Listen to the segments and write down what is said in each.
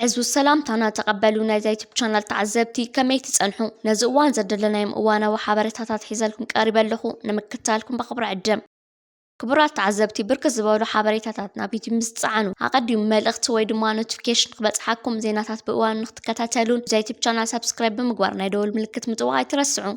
እዚ ሰላምታና ተቐበሉ ናይዛ ዩቱብ ቻናል ተዓዘብቲ፣ ከመይ ትጸንሑ? ነዚ እዋን ዘደለናዮም እዋናዊ ሓበሬታታት ሒዘልኩም ቀሪበ ኣለኹ፣ ንምክታልኩም ብኽብሪ ዕድም። ክቡራት ተዓዘብቲ፣ ብርክት ዝበሉ ሓበሬታታት ናብ ዩቱብ ምስ ጸዓኑ፣ ኣቐዲሙ መልእኽቲ ወይ ድማ ኖቲፊኬሽን ክበጽሓኩም፣ ዜናታት ብእዋኑ ንክትከታተሉን፣ እዚ ዩቱብ ቻናል ሳብስክራይብ ብምግባር ናይ ደወል ምልክት ምጥዋቕ ኣይትረስዑ።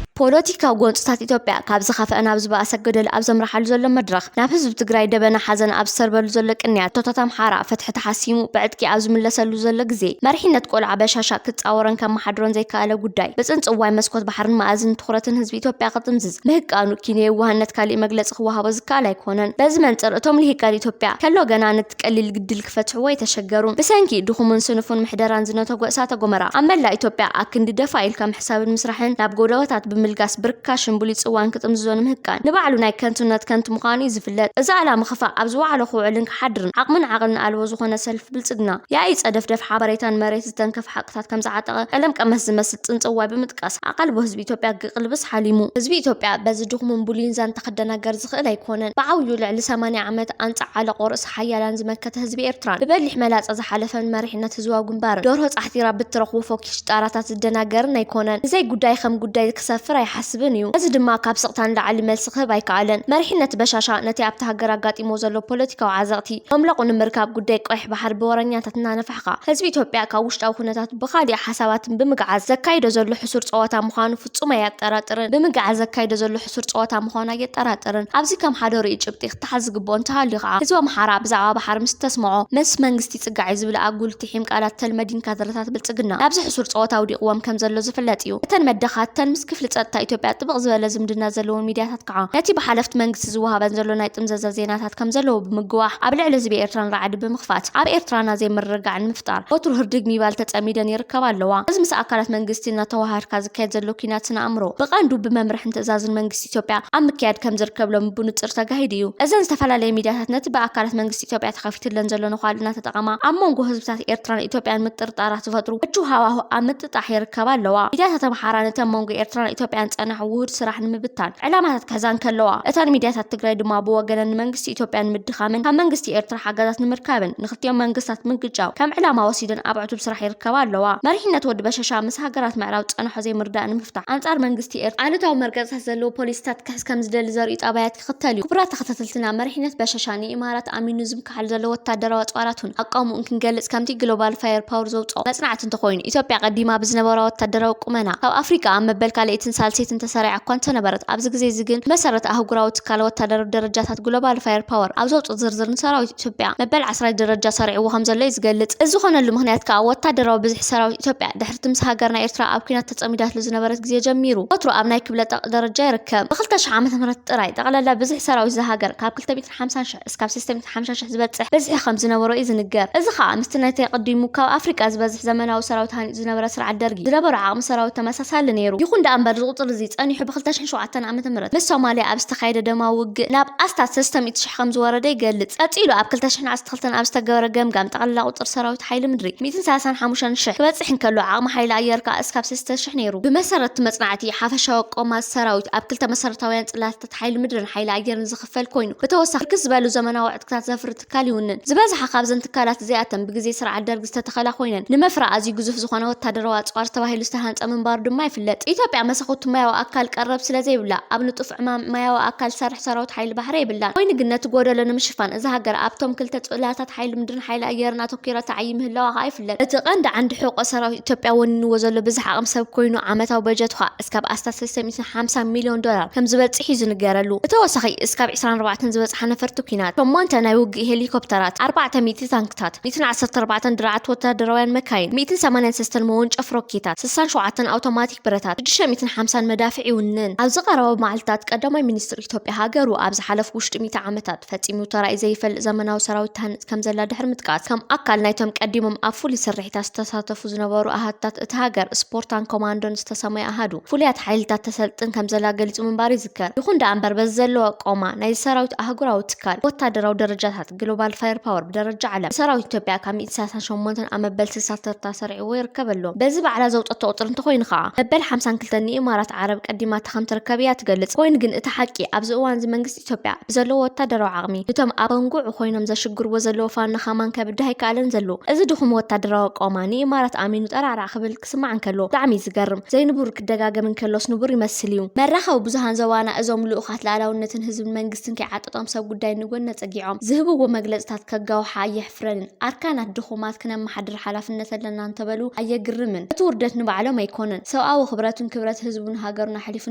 ፖለቲካዊ ጎንፅታት ኢትዮጵያ ካብ ዝኸፍአ ናብ ዝበኣሰ ገደል ኣብ ዘምርሓሉ ዘሎ መድረኽ፣ ናብ ህዝቢ ትግራይ ደበና ሓዘን ኣብ ዝሰርበሉ ዘሎ ቅንያት፣ ቶታት ኣምሓራ ፍትሒ ተሓሲሙ ብዕጥቂ ኣብ ዝምለሰሉ ዘሎ ግዜ፣ መሪሕነት ቆልዓ በሻሻ ክፃወሮን ከመሓድሮን ዘይከኣለ ጉዳይ፣ ብፅንፅዋይ መስኮት ባሕርን መኣዝን ትኹረትን ህዝቢ ኢትዮጵያ ክጥምዝዝ ምህቃኑ፣ ኪነ የዋህነት ካሊእ መግለፂ ክወሃቦ ዝከኣል ኣይኮነን። በዚ መንፅር፣ እቶም ልሂቃን ኢትዮጵያ ከሎ ገና ነቲ ቀሊል ግድል ክፈትሕዎ ኣይተሸገሩን። ብሰንኪ ድኹምን ስኑፉን ምሕደራን ዝነተጎ እሳተ ጎመራ፣ ኣብ መላእ ኢትዮጵያ ኣክንዲ ደፋ ኢልካ ምሕሳብን ምስራሕን፣ ናብ ጎደቦታት ብምልጋስ ብርካሽን ብሉይ ፅዋን ክጥምዝዞ ንምህቃን፣ ንባዕሉ ናይ ከንቱነት ከንቱ ምዃኑ እዩ ዝፍለጥ። እዚ ዓላማ ክፋእ ኣብ ዝወዓሎ ክውዕልን ክሓድርን ዓቕምን ዓቕልን ኣልቦ ዝኾነ ሰልፊ ብልፅግና፣ ያኢ ፀደፍደፍ ሓበሬታን መሬት ዝተንከፈ ሓቅታት ከም ዝዓጠቐ ቀለም ቀመስ ዝመስል ፅንፅዋይ ብምጥቃስ፣ ኣቓልቦ ህዝቢ ኢትዮጵያ ክቅልብስ ሓሊሙ። ህዝቢ ኢትዮጵያ በዚ ድኹምን ብሉይን ዛንታ ክደናገር ዝኽእል ኣይኮነን። ብዓብዩ ልዕሊ ሰማንያ ዓመት ኣንጻዕ ዓለቆ ርእሲ ሓያላን ዝመከተ ህዝቢ ኤርትራን፣ ብበሊሕ መላጸ ዝሓለፈን መሪሕነት ህዝባዊ ግንባርን፣ ደርሆ ጻሕቲራ ብትረኽቦ ፎኪሽ ጣራታት ዝደናገርን ኣይኮነን። ንዘይ ጉዳይ ከም ጉዳይ ክሰፍር ኣይሓስብን እዩ። እዚ ድማ ካብ ስቕታ ንላዕሊ መልሲ ክህብ ኣይከኣለን። መሪሕነት በሻሻ ነቲ ኣብቲ ሃገር ኣጋጢሞ ዘሎ ፖለቲካዊ ዓዘቕቲ መምለቑ ንምርካብ፣ ጉዳይ ቀይሕ ባሕሪ ብወረኛታት እናነፋሕኻ፣ ህዝቢ ኢትዮጵያ ካብ ውሽጣዊ ኩነታት ብኻሊእ ሓሳባትን ብምግዓዝ ዘካይዶ ዘሎ ሕሱር ጸወታ ምዃኑ ፍጹም ኣየጠራጥርን። ብምግዓዝ ዘካይዶ ዘሎ ሕሱር ጸወታ ምዃኑ ኣየጠራጥርን። ኣብዚ ከም ሓደ ርእዩ ጭብጢ ክተሓዝ ዝግብኦ እንተሃልዩ ከዓ፣ ህዝቢ ኣምሓራ ብዛዕባ ባሕሪ ምስ ተስምዖ፣ ምስ መንግስቲ ይጽጋዕ እዩ ዝብል ኣጉል ትሒም ቃላት ተልመዲን ካድረታት ብልጽግና ናብዚ ሕሱር ጸወታ ኣውዲቕዎም ከም ዘሎ ዝፍለጥ እዩ። እተን መድረኻት፣ እተን ምስ ክፍሊ ጸጥታ ኢትዮጵያ ጥብቕ ዝበለ ዝምድና ዘለወን ሚድያታት ከዓ፣ ነቲ ብሓለፍቲ መንግስቲ ዝወሃበን ዘሎ ናይ ጥምዘዛ ዜናታት ከም ዘለዎ ብምግዋሕ፣ ኣብ ልዕሊ ህዝቢ ኤርትራን ራዕዲ ብምኽፋት፣ ኣብ ኤርትራና ዘይምርግጋዕ ንምፍጣር፣ ወትሩ ህርድግ ምባል ተጸሚደን ይርከባ ኣለዋ። እዚ ምስ ኣካላት መንግስቲ እናተወሃሃድካ ዝካየድ ዘሎ ኲናት ስነ ኣእምሮ፣ ብቐንዱ ብመምርሕን ትእዛዝን መንግስቲ ኢትዮጵያ ኣብ ምክያድ ከም ዝርከብ ሎሚ ብንጹር ተጋሂዱ እዩ። እዘን ዝተፈላለያ ሚድያታት፣ ነቲ ብኣካላት መንግስቲ ኢትዮጵያ ተኸፊትለን ዘሎ ነዃል እናተጠቐማ፣ ኣብ መንጎ ህዝብታት ኤርትራን ኢትዮጵያን ምጥርጣራት ዝፈጥሩ ምቹው ሃዋሁ ኣብ ምጥጣሕ ይርከባ ኣለዋ። ሚድያታት ኣምሓራ ነቲ ኣብ መንጎ ኤርትራን ኢትዮጵያን ዝጸንሐ ውሁድ ስራሕ ንምብታን ዕላማታት ክሕዛ እንከለዋ፣ እተን ሚድያታት ትግራይ ድማ ብወገነን ንመንግስቲ ኢትዮጵያ ንምድኻምን ካብ መንግስቲ ኤርትራ ሓገዛት ንምርካብን፣ ንክልቲኦም መንግስታት ምግጫው ከም ዕላማ ወሲደን ኣብ ዕቱብ ስራሕ ይርከባ ኣለዋ። መሪሕነት ወዲ በሻሻ ምስ ሃገራት ምዕራብ ዝጸንሖ ዘይምርዳእ ንምፍታሕ፣ ኣንጻር መንግስቲ ኤርትራ ኣሉታዊ መርገጽታት ዘለዎ ፖሊሲታት ክሕዝ ከም ዝደሊ ዘርእዩ ጠባያት ክኽተል እዩ። ክቡራት ተኸታተልትና፣ መሪሕነት በሻሻ ንኢማራት ኣሚኑ ዝምክሓሉ ዘሎ ወታደራዊ ኣጽዋራቱን ኣቃውምኡን ክንገልጽ፣ ከምቲ ግሎባል ፋየር ፓወር ዘውጽኦ መጽናዕቲ እንተኾይኑ፣ ኢትዮጵያ ቀዲማ ብዝነበራ ወታደራዊ ቁመና ካብ ኣፍሪቃ ኣብ መበል ካልኣይትን ሳልሰይትን ተሰሪዓ እኳ እንተነበረት፣ ኣብዚ ግዜ እዚ ግን ብመሰረት ኣህጉራዊ ትካል ወታደራዊ ደረጃታት ግሎባል ፋየር ፓወር ኣብ ዘውጽኦ ዝርዝር ንሰራዊት ኢትዮጵያ መበል ዓስራይ ደረጃ ሰሪዕዎ ከም ዘሎ እዩ ዝገልጽ። እዚ ዝኾነሉ ምኽንያት ከኣ፣ ወታደራዊ ብዝሒ ሰራዊት ኢትዮጵያ ድሕርቲ ምስ ሃገርና ኤርትራ ኣብ ኲናት ተጸሚዳትሉ ዝነበረት ግዜ ጀሚሩ፣ ወትሩ ኣብ ናይ ክብለ ጠቕ ደረጃ ይርከብ። ብ ክልተ ሽሕ ዓመተ ምህረት ጥራይ፣ ጠቕላላ ብዝሒ ሰራዊት እዛ ሃገር ካብ ክልተ ሚእትን ሓምሳን ሽሕ እስካብ ሰለስተ ሚእትን ሓምሳን ሽሕ ዝበጽሕ ብዝሒ ከም ዝነበሮ እዩ ዝንገር። እዚ ከኣ፣ ምስቲ ናይቲ ቀዲሙ ካብ ኣፍሪቃ ዝበዝሕ ዘመናዊ ሰራዊት ሃኒጹ ዝነበረ ስርዓት ደርጊ ዝነበሮ ዓቕሚ ሰራዊት ተመሳሳሊ ነይሩ። ይኹን ደኣ እምበር፣ እዚ ቁጽሪ እዚ ጸኒሑ ብ ክልተ ሽሕን ሸውዓተን ዓመተ ምህረት ምስ ሶማልያ ኣብ ዝተኻየደ ደማዊ ውግእ ናብ ኣስታት ሰለስተ ሚእቲ ሽሕ ከም ዝወረደ ይገልጽ። ቀጺሉ ኣብ ክልተ ሽሕን ዓሰርተ ክልተን ኣብ ዝተገበረ ገምጋም፣ ጠቕላላ ቁጽሪ ሰራዊት ሓይሊ ምድሪ ሚእትን ሰላሳን ሓሙሽተን ሽሕ ክበጽሕ እንከሎ፣ ዓቕሚ ሓይሊ ኣየር ከኣ እስካብ ሰለስተ ሽሕ ነይሩ። ብመሰረት እቲ መጽናዕቲ፣ ሓፈሻዊ ቆማ ሰራዊት ኣብ ክልተ መሰረታውያን ጽላታት ሓይሊ ምድርን ሓይሊ ኣየርን ዝኽፈል ኮይኑ፣ ብተወሳኺ ብርክት ዝበሉ ዘመናዊ ዕጥቅታት ዘፍሪ ትካል ይውንን። ዝበዝሓ ካብዘን ትካላት እዚኣተን ብግዜ ስርዓት ደርግ ዝተተኸላ ኮይነን፣ ንመፍረ ኣዝዩ ግዙፍ ዝኾነ ወታደራዊ ኣጽዋር ተባሂሉ ዝተሃንጸ ምንባሩ ድማ ይፍለጥ። ኢትዮጵያ መሰኹቲ ማያዊ ኣካል ቀረብ ስለ ዘይብላ፣ ኣብ ንጡፍ ዕማም ማያዊ ኣካል ዝሰርሕ ሰራዊት ሓይሊ ባሕሪ የብላን። ኮይኑ ግን፣ ነቲ ጎደሎ ንምሽፋን፣ እዛ ሃገር ኣብቶም ክልተ ጽላታት ሓይሊ ምድርን ሓይሊ ኣየርን ኣተኲራ ትዓዪ ምህላዋ ከኣ ይፍለጥ። እቲ ቀንዲ ዓንዲ ሕቖ ሰራዊት ኢትዮጵያ ወኒንዎ ዘሎ ብዝሒ ዓቕሚ ሰብ ኮይኑ፣ ዓመታዊ በጀቱ ከኣ እስካብ ኣስታት ሰለስተ ሚእትን ሓምሳን ሚልዮን ዶላር ከም ዝበጽሕ እዩ ዝንገረሉ። ብተወሳኺ፣ እስካብ ዕስራን ኣርባዕተን ዝበጽሓ ነፈርቲ ኲናት፣ ሸሞንተ ናይ ውግእ ሄሊኮፕተራት፣ ኣርባዕተ ሚእቲ ታንክታት፣ ሚእትን ዓሰርተ ኣርባዕተን ድርዓት ወታደራውያን መካይን፣ ሚእትን ሰማንያን ሰለስተን መወንጨፍ ሮኬታት፣ ስሳን ሸውዓተን ኣውቶማቲክ ብረታት፣ ሽዱሽተ ሚእትን ሓምሳን መዳፍዕ ይውንን። ኣብዚ ቀረባ መዓልታት፣ ቀዳማይ ሚኒስትር ኢትዮጵያ፣ ሃገሩ ኣብ ዝሓለፉ ውሽጢ ሚእቲ ዓመታት ፈጺሙ ተራእዩ ዘይፈልጥ ዘመናዊ ሰራዊት ትሃንጽ ከም ዘላ ድሕሪ ምጥቃስ፣ ከም ኣካል ናይቶም ቀዲሞም ኣብ ፍሉይ ስርሒታት ዝተሳተፉ ዝነበሩ ኣሃዱታት እታ ሃገር፣ ስፖርታን ኮማንዶን ዝተሰመየ ኣሃዱ ፍሉያት ሓይልታት ተሰልጥን ከም ዘላ ገሊጹ ምንባሩ ይዝከር። ይኹን ደኣ እምበር፣ በዚ ዘለዎ ቆማ ናይዚ ሰራዊት ኣህጉራዊ ትካል ወታደራዊ ደረጃታት፣ ግሎባል ፋየር ፓወር፣ ብደረጃ ዓለም፣ ሰራዊት ኢትዮጵያ ካብ ሚእቲ ሰላሳን ሸሞንተን ኣብ መበል ስልሳ ተርታ ሰሪዕዎ ይርከብ ኣሎ። በዚ ባዕላ ዘውጸቶ ቁጽሪ እንተኾይኑ ከኣ፣ መበል ሓምሳን ክልተን ንኢማራት ዓረብ ቀዲማታ ከም ትርከብ እያ ትገልጽ። ኮይኑ ግን እቲ ሓቂ ኣብዚ እዋን እዚ መንግስቲ ኢትዮጵያ ብዘለዎ ወታደራዊ ዓቕሚ ነቶም ኣብ ኣንጉዑ ኮይኖም ዘሽግርዎ ዘለዉ ፋኖ ከማን ከብድህ ኣይከኣለን ዘሎ። እዚ ድኹም ወታደራዊ ኣቋማ ንኢማራት ኣሚኑ ጠራዕራዕ ክብል ክስማዕ እንከሎ ብጣዕሚ እዩ ዝገርም። ዘይንቡር ክደጋገም እንከሎስ ንቡር ይመስል እዩ። መራኸቢ ብዙሃን ዞባና እዞም ልኡኻት ልኣላውነትን ህዝብን መንግስትን ከይዓጠጦም ሰብ ጉዳይ ንጎኒ ኣጸጊዖም ዝህብዎ መግለጽታት ከጋውሓ ኣየሕፍረንን። ኣርካናት ድኹማት ክነመሓድር ሓላፍነት ኣለና እንተበሉ ኣየግርምን። እቲ ውርደት ንባዕሎም ኣይኮነን፣ ሰብኣዊ ክብረቱን ክብረት ህዝቡን ሃገሩን ኣሕሊፉ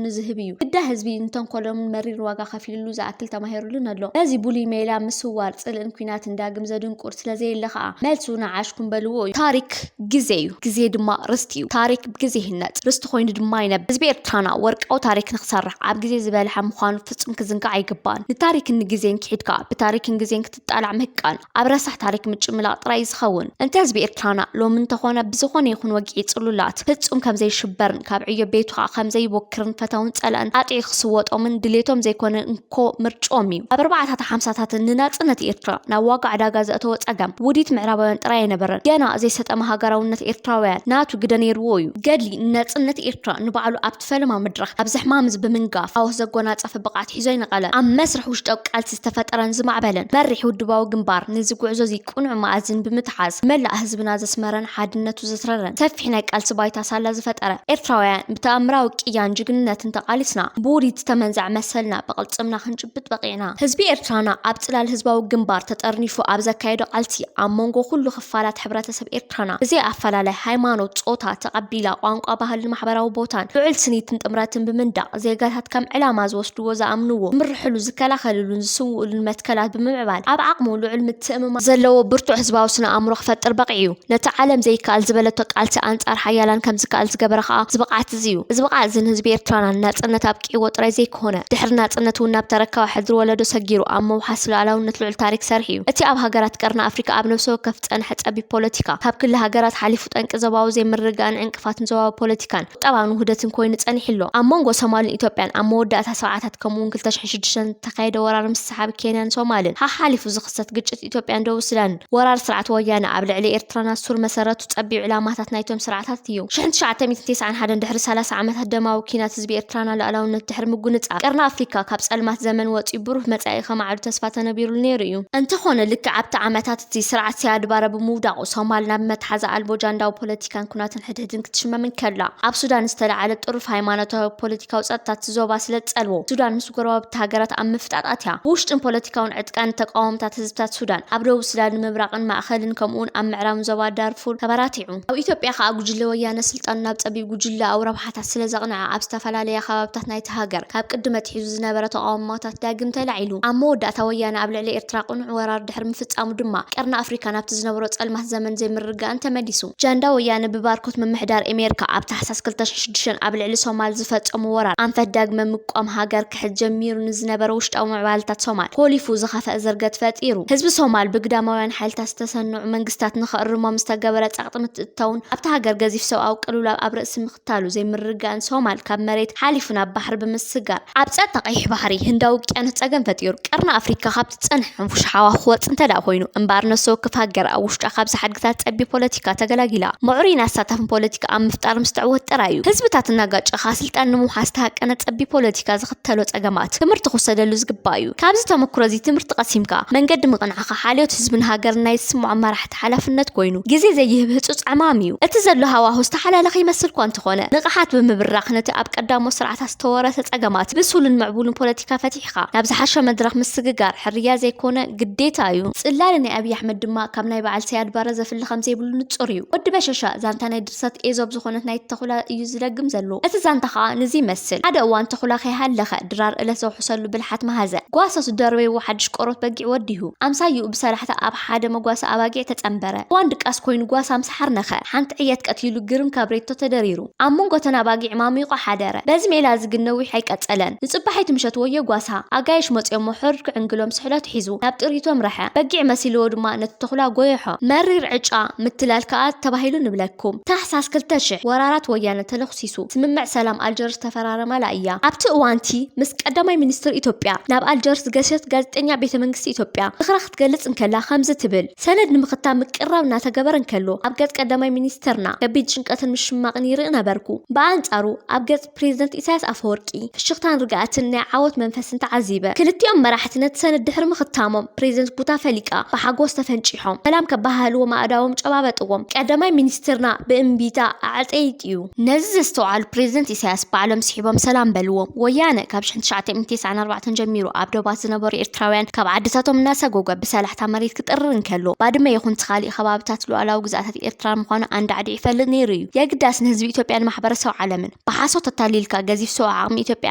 ንዝህብ እዩ። ግዳ ህዝቢ ንተንኮሎምን መሪር ዋጋ ከፊልሉ ዝኣክል ተማሂሩሉን ኣሎ። ነዚ ብሉይ ሜላ ምስዋር ጽልእን ኲናትን ዳግም ዘድንቁር ስለዘየለ ከኣ መልሱ ንዓሽኩም በልዎ እዩ። ታሪክ ግዜ እዩ፣ ግዜ ድማ ርስቲ እዩ። ታሪክ ብግዜ ይህነጽ፣ ርስቲ ኮይኑ ድማ ይነብር። ህዝቢ ኤርትራና ወርቃዊ ታሪክ ንክሰርሕ ኣብ ግዜ ዝበልሐ ምዃኑ ፍጹም ክዝንጋዕ ኣይግባእን። ንታሪክን ንግዜን ክሒድካ ብታሪክን ግዜን ክትጣላዕ ምህቃን ኣብ ረሳሕ ታሪክ ምጭምላቕ ጥራይ እዩ ዝኸውን። እንተ ህዝቢ ኤርትራና ሎሚ እንተኾነ ብዝኾነ ይኹን ወግዒ ጽሉላት ፍጹም ከም ዘይሽበርን ካብ ዕዮ ቤቱ ከኣ ከም ዘይቦክርን ፈታውን ጸላእን ኣጥዒ ክስወጦምን ድሌቶም ዘይኮነ እንኮ ምርጭኦም እዩ። ኣብ ኣርባዓታት ሓምሳታትን ንናጽነት ኤርትራ ናብ ዋጋ ዕዳጋ ዘእተወ ጸገም ውዲት ምዕራባውያን ጥራይ ኣይነበረን። ገና ዘይሰጠመ ሃገራውነት ኤርትራውያን ናቱ ግደ ነይርዎ እዩ። ገድሊ ንናጽነት ኤርትራ ንባዕሉ ኣብቲ ፈለማ መድረኽ ኣብዚ ሕማም እዚ ብምንጋፍ ዓወት ዘጎናጸፈ ብቕዓት ሒዞ ኣይነቐለን። ኣብ መስርሕ ውሽጣዊ ቃልሲ ዝተፈጠረን ዝማዕበለን መሪሕ ውድባዊ ግንባር ነዚ ጉዕዞ እዚ ቅኑዕ መኣዝን ብምትሓዝ መላእ ህዝብና ዘስመረን ሓድነቱ ዘስረረን ሰፊሕ ናይ ቃልሲ ባይታ ሳላ ዝፈጠረ ኤርትራውያን ብተኣምራዊ ቅያን ጅግንነትን ተቓሊስና ብውዲት ዝተመንዘዐ መሰልና ብቕልጽምና ክንጭብጥ በቒዕና። ህዝቢ ኤርትራና ኣብ ጽላል ህዝባዊ ግንባር ተጠርኒፉ ኣብ ዘካየዶ ቃልሲ ኣብ መንጎ ኩሉ ክፋላት ሕብረተሰብ ኤርትራና ብዘይ ኣፈላላይ ሃይማኖት፣ ጾታ፣ ተቐቢላ ቋንቋ፣ ባህልን ማሕበራዊ ቦታን ልዑል ስኒትን ጥምረትን ብምንዳቕ ዜጋታት ከም ዕላማ ዝወስድዎ ዝኣምንዎ ዝምርሕሉ ዝከላኸልሉን ዝስውእሉን መትከላት ብምምዕባል ኣብ ዓቕሙ ልዑል ምትእምማን ዘለዎ ብርቱዕ ህዝባዊ ስነ ኣእምሮ ክፈጥር በቒዑ። ነቲ ዓለም ዘይከኣል ዝበለቶ ቃልሲ ኣንጻር ሓያላን ከም ዝከኣል ዝገበረ ከኣ እዚ ብቕዓት እዚ እዩ። እዚ ብቕዓት እዚ ንህዝቢ ኤርትራና ንናጽነት ኣብቂዕዎ ጥራይ ዘይኮነ ድሕሪ ናጽነት እውን ናብ ተረካቢ ሕድሪ ወለዶ ሰጊሩ ኣብ መውሓሲ ሉዓላውነት ልዑል ታሪክ ሰርሑ እዩ። እቲ ኣብ ሃገራት ቀርኒ ኣፍሪካ ኣብ ነብሲ ወከፍ ዝጸንሐ ጸቢብ ፖለቲካ ካብ ክሊ ሃገራት ሓሊፉ ጠንቂ ዞባዊ ዘይምርግጋእን ዕንቅፋት ንዞባዊ ፖለቲካን ቁጠባን ውህደትን ኮይኑ ጸኒሑ ኣሎ። ኣብ መንጎ ሶማልን ኢትዮጵያን ኣብ መወዳእታ ሰብዓታት ከምኡ እውን ክልተ ሽሕን ሽዱሽተን ዝተኻየደ ወራር ምስሕሓብ ኬንያን ሶማልን ሓሓሊፉ ዝኽሰት ግጭት ኢትዮጵያን ደቡብ ሱዳንን ወራር ስርዓት ወያነ ኣብ ልዕሊ ኤርትራና ሱር መሰረቱ ጸቢብ ዕላማታት ናይቶም ስርዓታት እዩ። ሽሕን ትሽዓተ ሚእትን ተስዓን ሓደን ድሕሪ ሰላሳ ዓመታት ደማዊ ኲናት ህዝቢ ኤርትራና ሉዓላውነት ድሕሪ ምጉንጻፍ ቀርኒ ኣፍሪካ ካብ ጸልማት ዘመን ወጺኡ ብሩህ መጻኢ ከማዕዱ ተስፋ ተነቢሩሉ ነይሩ እዩ። እንተኾነ ልክዕ ኣብቲ ዓመታት እቲ ስርዓት ሲያድ ባረ ብምውዳቑ ሶማል ናብ መትሓዚ ኣልቦ ጃንዳዊ ፖለቲካን ኩናትን ሕድሕድን ክትሽመም እንከላ ኣብ ሱዳን ዝተለዓለ ጥሩፍ ሃይማኖታዊ ፖለቲካዊ ጸጥታ እቲ ዞባ ስለ ዝጸልዎ ሱዳን ምስ ጎረባብቲ ሃገራት ኣብ ምፍጣጣት እያ። ብውሽጥን ፖለቲካውን ዕጥቃን ተቃወምታት ህዝብታት ሱዳን ኣብ ደቡብ ሱዳን ንምብራቕን ማእኸልን ከምኡውን ኣብ ምዕራብን ዞባ ዳርፉር ተበራቲዑ። ኣብ ኢትዮጵያ ከኣ ጉጅለ ወያነ ስልጣኑ ናብ ጸቢብ ጉጅለኣዊ ረብሓታት ስለ ዘቕንዐ ኣብ ዝተፈላለያ ከባብታት ናይቲ ሃገር ካብ ቅድም ኣትሒዙ ዝነበረ ተቃውሞታት ዳግም ተላዒሉ። ኣብ መወዳእታ ወያነ ኣብ ልዕሊ ኤርትራ ቅኑዕ ወራር ድሕሪ ምፍጻሙ ድማ ቀርኒ ኣፍሪካ ናብቲ ዝነበሮ ጸልማት ዘመን ዘይምርግጋእን ተመሊሱ። ጃንዳ ወያነ ብባርኮት ምምሕዳር ኤሜርካ ኣብ ታሕሳስ ክልተ ሽሕን ሽዱሽተን ኣብ ልዕሊ ሶማል ዝፈጸሞ ወራር ኣንፈት ዳግመ ምቋም ሃገር ክሕዝ ጀሚሩ ንዝነበረ ውሽጣዊ ምዕባለታት ሶማል ኮሊፉ ዝኸፍአ ዝርገት ፈጢሩ። ህዝቢ ሶማል ብግዳማውያን ሓይልታት ዝተሰንዑ መንግስታት ንኸእርሞም ዝተገበረ ጸቕጢ ምትእትታውን ኣብታ ሃገር ገዚፍ ሰብኣዊ ቅልውላው ኣብ ርእሲ ምኽታሉ ዘይምርግጋእን ሶማል ካብ መሬት ሓሊፉ ናብ ባሕሪ ብምስጋር ኣብ ጸጥታ ቀይሕ ባሕሪ ህንዳዊ ውቅያኖስ ጸገም ፈጢሩ። ቀርኒ ኣፍሪካ ካብቲ ጸንሐ ሕንፉሽ ሓዋ ክወጽእ እንተ ደኣ ኮይኑ እምበኣር ነፍሲ ወከፍ ሃገር ኣብ ውሽጣ ካብዚ ሓድግታት ጸቢብ ፖለቲካ ተገላጊላ ምዕሩይን ኣሳታፍን ፖለቲካ ኣብ ምፍጣር ምስ ትዕወት ጥራይ እዩ። ህዝብታት እናጋጨኻ ስልጣን ንምውሓስ ዝተሃቀነ ጸቢብ ፖለቲካ ዝኽተሎ ጸገማት ትምህርቲ ክውሰደሉ ዝግባእ እዩ። ካብዚ ተመክሮ እዚ ትምህርቲ ቀሲምካ መንገዲ ምቕናዕኻ ሓልዮት ህዝብን ሃገርን ናይ ዝስምዖም መራሕቲ ሓላፍነት ኮይኑ ግዜ ዘይህብ ህጹጽ ዕማም እዩ። እቲ ዘሎ ሃዋሁ ዝተሓላለኸ ይመስል እኳ እንተኾነ ንቕሓት ብምብራኽ ነቲ ኣብ ቀዳሞት ስርዓታት ዝተወረሰ ጸገማት ብሱልን ምዕቡልን ፖለቲካ ፈቲሕካ ናብ ዝሓሸ መድረኽ ምስግጋር ሕርያ ዘይኮነ ግዴታ እዩ። ጽላለ ናይ ኣብይ ኣሕመድ ድማ ካብ ናይ በዓል ሰያድ ባረ ዘፍሊ ከም ዘይብሉ ንጹር እዩ። ወዲ በሸሻ ዛንታ ናይ ድርሰት ኤዞብ ዝኾነት ናይ ተኹላ እዩ ዝደግም ዘሎ። እቲ ዛንታ ኸኣ ንዚ ይመስል። ሓደ እዋን ተኹላ ከይሃለኸ ድራር እለት ዘውሕሰሉ ብልሓት መሃዘ። ጓሳ ዝደርበይዎ ሓድሽ ቆርበት በጊዕ ወዲሁ ኣምሳይኡ ብሰላሕታ ኣብ ሓደ መጓሰ ኣባጊዕ ተጸንበረ። እዋን ድቃስ ኮይኑ ጓሳ ምስ ሓርነኸ ሓንቲ ዕየት ቀቲሉ ግርም ካብሬቶ ተደሪሩ ኣብ መንጎ እተን ኣባጊዕ ማሚቑ ሓደረ። በዚ ሜላ እዚ ግን ነዊሕ ኣይቀጸለን። ንጽባሒቲ ምሸት ወዮ ጓሳ ኣጋይሽ መጺኦሞ ሕሩር ክዕንግሎም ስሕለቱ ሒዙ ናብ ጥሪቱ ኣምረሐ። በጊዕ መሲልዎ ድማ ነቲ ተኹላ ጎየሖ። መሪር ዕጫ ምትላል ከኣ ተባሂሉ ንብለኩም። ታሕሳስ ክልተ ሽሕ ወራራት ወያነ ተለኩሲሱ ስምምዕ ሰላም ኣልጀርስ ተፈራረማላ እያ። ኣብቲ እዋንቲ ምስ ቀዳማይ ሚኒስትር ኢትዮጵያ ናብ ኣልጀርስ ዝገሸት ጋዜጠኛ ቤተ መንግስቲ ኢትዮጵያ ዝኽራ ክትገልጽ እንከላ ከምዚ ትብል፣ ሰነድ ንምኽታም ምቅርራብ እናተገበረ እንከሎ ኣብ ገጽ ቀዳማይ ሚኒስትርና ከቢድ ጭንቀትን ምሽማቕን ይርኢ ነበርኩ። ብኣንጻሩ ኣብ ገጽ ፕሬዝደንት ኢሳያስ ኣፈወርቂ ፍሽኽታን ርግኣትን ናይ ዓወት መንፈስን ተዓዚበ። ክልቲኦም መራሕቲ ነቲ ሰነድ ድሕሪ ምኽታሞም ፕሬዝደንት ቡታፈሊቃ ብሓጎስ ተፈንጪሖም ሰላም ከባሃህልዎም ኣእዳዎም ጨባበጥዎም። ቀዳማይ ሚኒስትርና ብእምቢታ ኣዕጠይጥዩ። ነዚ ዘስተውዓሉ ፕሬዝደንት ኢሳያስ ባዕሎም ስሒቦም ሰላም በልዎም። ወያነ ካብ ሽሕን ትሽዓተ ሚእትን ተስዓን ኣርባዕተን ጀሚሩ ኣብ ዶባት ዝነበሩ ኤርትራውያን ካብ ዓድታቶም እናሰጎገ ብሰላሕታ መሬት ክጥርር እንከሎ፣ ባድመ ይኹን እቲ ካሊእ ከባብታት ሉዓላዊ ግዝኣታት ኤርትራ ምዃኑ ኣንዳዕዲዑ ይፈልጥ ነይሩ እዩ። የግዳስ ንህዝቢ ኢትዮጵያን ማሕበረሰብ ዓለምን ብሓሶት ኣታሊልካ፣ ገዚፍ ሰው ዓቕሚ ኢትዮጵያ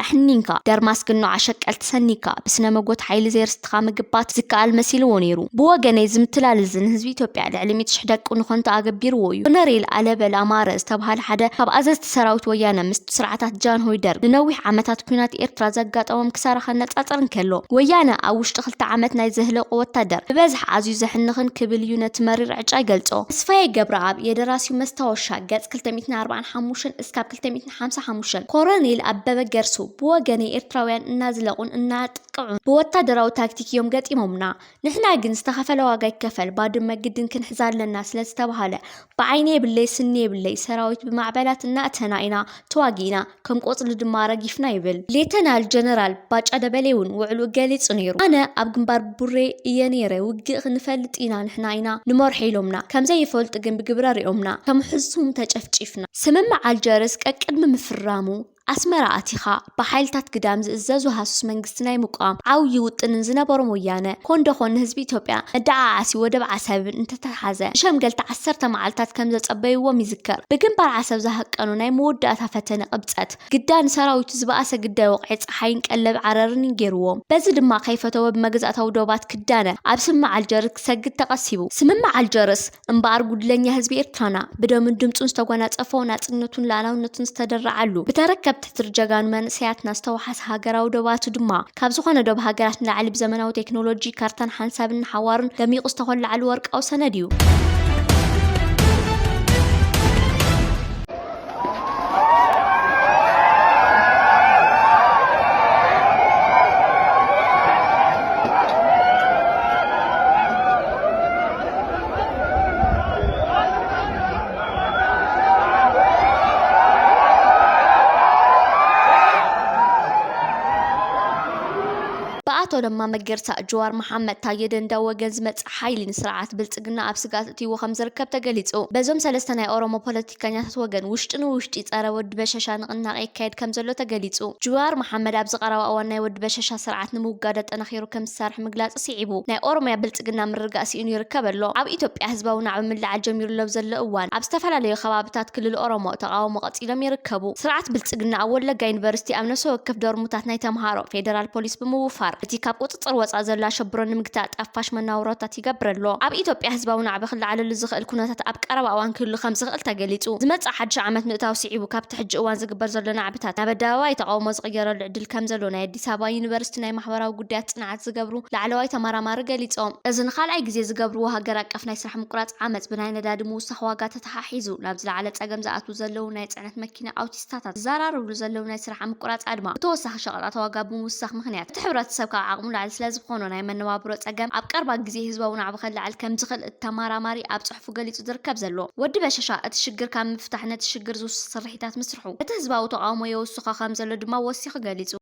ሕኒንካ፣ ደርማስ ግኖ ዓሸቀል ተሰኒካ፣ ብስነ መጎት ሓይሊ ዘይርስትኻ ምግባት ዝከኣል መሲልዎ ነይሩ። ብወገነይ፣ እዚ ምትላል እዚ ንህዝቢ ኢትዮጵያ ልዕሊ ሚእቲ ሽሕ ደቁ ንኾንቶ ኣገቢርዎ እዩ። ኮነሬል ኣለበል ኣማረ ዝተብሃለ ሓደ ካብ ኣዘዝቲ ሰራዊት ወያነ ምስ ስርዓታት ጃንሆይ ደርግ ንነዊሕ ዓመታት ኲናት ኤርትራ ዘጋጠሞም ክሳራ ከነጻጽር እንከሎ፣ ወያነ ኣብ ውሽጢ ክልተ ዓመት ናይ ዘህለቆ ወታደር ብበዝሒ ኣዝዩ ዘሕንኽን ክብል እዩ ነቲ መሪር ዕጫ ይገልጾ። ተስፋዬ ገብረኣብ የደራሲው መስታወሻ ገጽ ክልተ ሚእትን ኣርባዓን ሓሙሽተን እስካብ ክልተ ሚእትን ሓምሳን ሓሙሽተን። ኮረኔል ኣበበ ገርሱ ብወገነ ኤርትራውያን እናዝለቑን እናጥቅዑን ብወታደራዊ ታክቲክ እዮም ገጢሞምና። ንሕና ግን ዝተኸፈለ ዋጋ ይከፈል፣ ባድመ ግድን ክንሕዛ ኣለና ስለዝተባሃለ፣ ብዓይኒ የብለይ ስኒ የብለይ ሰራዊት ብማዕበላት እናእተና ኢና ተዋጊእና፣ ከም ቆጽሊ ድማ ረጊፍና ይብል። ሌተናል ጀነራል ባጫ ደበሌ እውን ውዕሉ ገሊጹ ነይሩ። ኣነ ኣብ ግንባር ቡሬ እየ ነይረ፣ ውግእ ክንፈልጥ ኢና ንሕና ኢና ንመርሖ ኢሎምና፣ ከምዘይፈልጡ ግን ብግብረ ሪኦምና፣ ከም ሕሱም ተጨፍጪፍና። ስምምዕ ኣልጀርስ ቀቅድሚ ምፍራሙ ኣስመራ ኣቲኻ ብሓይልታት ግዳም ዝእዘዙ ሃሱስ መንግስቲ ናይ ምቋም ዓብዪ ውጥንን ዝነበሮም ወያነ፣ ኮን ደኾን ንህዝቢ ኢትዮጵያ መደዓዓሲ ወደብ ዓሰብን እንተተሓዘ፣ ንሸምገልቲ ዓሰርተ መዓልታት ከም ዘጸበይዎም ይዝከር። ብግንባር ዓሰብ ዝሃቀኑ ናይ መወዳእታ ፈተነ ቅብጸት ግዳ ንሰራዊቱ ዝበኣሰ ግዳይ ወቕዒ ጸሓይን ቀለብ ዓረርን ገይርዎም። በዚ ድማ ከይፈተወ ብመግዛእታዊ ዶባት ክዳነ ኣብ ስምምዕ ኣልጀርስ ክሰግድ ተቐሲቡ። ስምምዕ ኣልጀርስ እምበኣር ጉድለኛ ህዝቢ ኤርትራና ብደሙን ድምጹን ዝተጎናጸፎ ናጽነቱን ሉዓላውነቱን ዝተደረዓሉ፣ ብተረከብቲ ትር ጀጋኑ መንእሰያትና ዝተወሓሰ ሃገራዊ ዶባቱ ድማ ካብ ዝኾነ ዶብ ሃገራት ንላዕሊ ብዘመናዊ ቴክኖሎጂ፣ ካርታን ሓንሳብን ንሓዋሩን ደሚቑ ዝተኾለዓሉ ወርቃዊ ሰነድ እዩ። ብኣቶ ለማ መገርሳ፣ ጅዋር መሓመድ፣ ታየ ደንዳ ወገን ዝመጽእ ሓይሊ ንስርዓት ብልጽግና ኣብ ስግኣት እትይዎ ከም ዝርከብ ተገሊጹ። በዞም ሰለስተ ናይ ኦሮሞ ፖለቲከኛታት ወገን ውሽጢ ንውሽጢ ጸረ ወዲ በሸሻ ንቕናቐ ይካየድ ከም ዘሎ ተገሊጹ። ጅዋር መሓመድ ኣብዚ ቀረባ እዋን ናይ ወዲ በሸሻ ስርዓት ንምውጋድ ኣጠናኺሩ ከም ዝሰርሕ ምግላጹ ስዒቡ፣ ናይ ኦሮሚያ ብልጽግና ምርግጋእ ስኢኑ ይርከብ ኣሎ። ኣብ ኢትዮጵያ ህዝባዊ ናዕቢ ምልዓል ጀሚሩ ኣብ ዘሎ እዋን፣ ኣብ ዝተፈላለዩ ከባብታት ክልል ኦሮሞ ተቓውሞ ቀጺሎም ይርከቡ። ስርዓት ብልጽግና ኣብ ወለጋ ዩኒቨርሲቲ ኣብ ነፍሲ ወከፍ ዶርሙታት ናይ ተምሃሮ ፌደራል ፖሊስ ብምውፋር፣ እቲ ካብ ቁጽጽር ወጻኢ ዘሎ ኣሸብሮ ንምግታእ ጣፋሽ መናውሮታት ይገብር ኣሎ። ኣብ ኢትዮጵያ ህዝባዊ ናዕቢ ክለዓለሉ ዝኽእል ኩነታት ኣብ ቀረባ እዋን ክህሉ ከም ዝኽእል ተገሊጹ። ዝመጽእ ሓድሽ ዓመት ምእታው ስዒቡ፣ ካብቲ ሕጂ እዋን ዝግበር ዘሎ ናዕብታት ናብ ኣደባባይ ተቓውሞ ዝቕየረሉ ዕድል ከም ዘሎ ናይ ኣዲስ ኣበባ ዩኒቨርሲቲ ናይ ማሕበራዊ ጉዳያት ጽንዓት ዝገብሩ ላዕለዋይ ተመራማሪ ገሊጾም። እዚ ንኻልኣይ ግዜ ዝገብርዎ ሃገር ኣቀፍ ናይ ስራሕ ምቁራጽ ዓመጽ፣ ብናይ ነዳዲ ምውሳኽ ዋጋ ተተሓሒዙ ናብ ዝለዓለ ጸገም ዝኣትዉ ዘለዉ ናይ ጽዕነት መኪና ኣውቲስታታት ዝዘራረብሉ ዘለዉ ናይ ስራሕ ምቁራጽ ኣድማ፣ ብተወሳኺ ሸቐጣት ዋጋ ብምውሳኽ ምኽንያት እቲ ሕብረተሰብ ካብ ዓቕሙ ላዕሊ ስለ ዝኾኖ ናይ መነባብሮ ጸገም ኣብ ቀርባ ግዜ ህዝባዊ ናዕቢ ከለዓል ከም ዝኽእል እቲ ተመራማሪ ኣብ ጽሑፉ ገሊጹ ዝርከብ ዘሎ። ወዲ በሸሻ እቲ ሽግር ካብ ምፍታሕ ነቲ ሽግር ዝውስኽ ስርሒታት ምስርሑ እቲ ህዝባዊ ተቓውሞ የወስኾ ከም ዘሎ ድማ ወሲኹ ገሊጹ።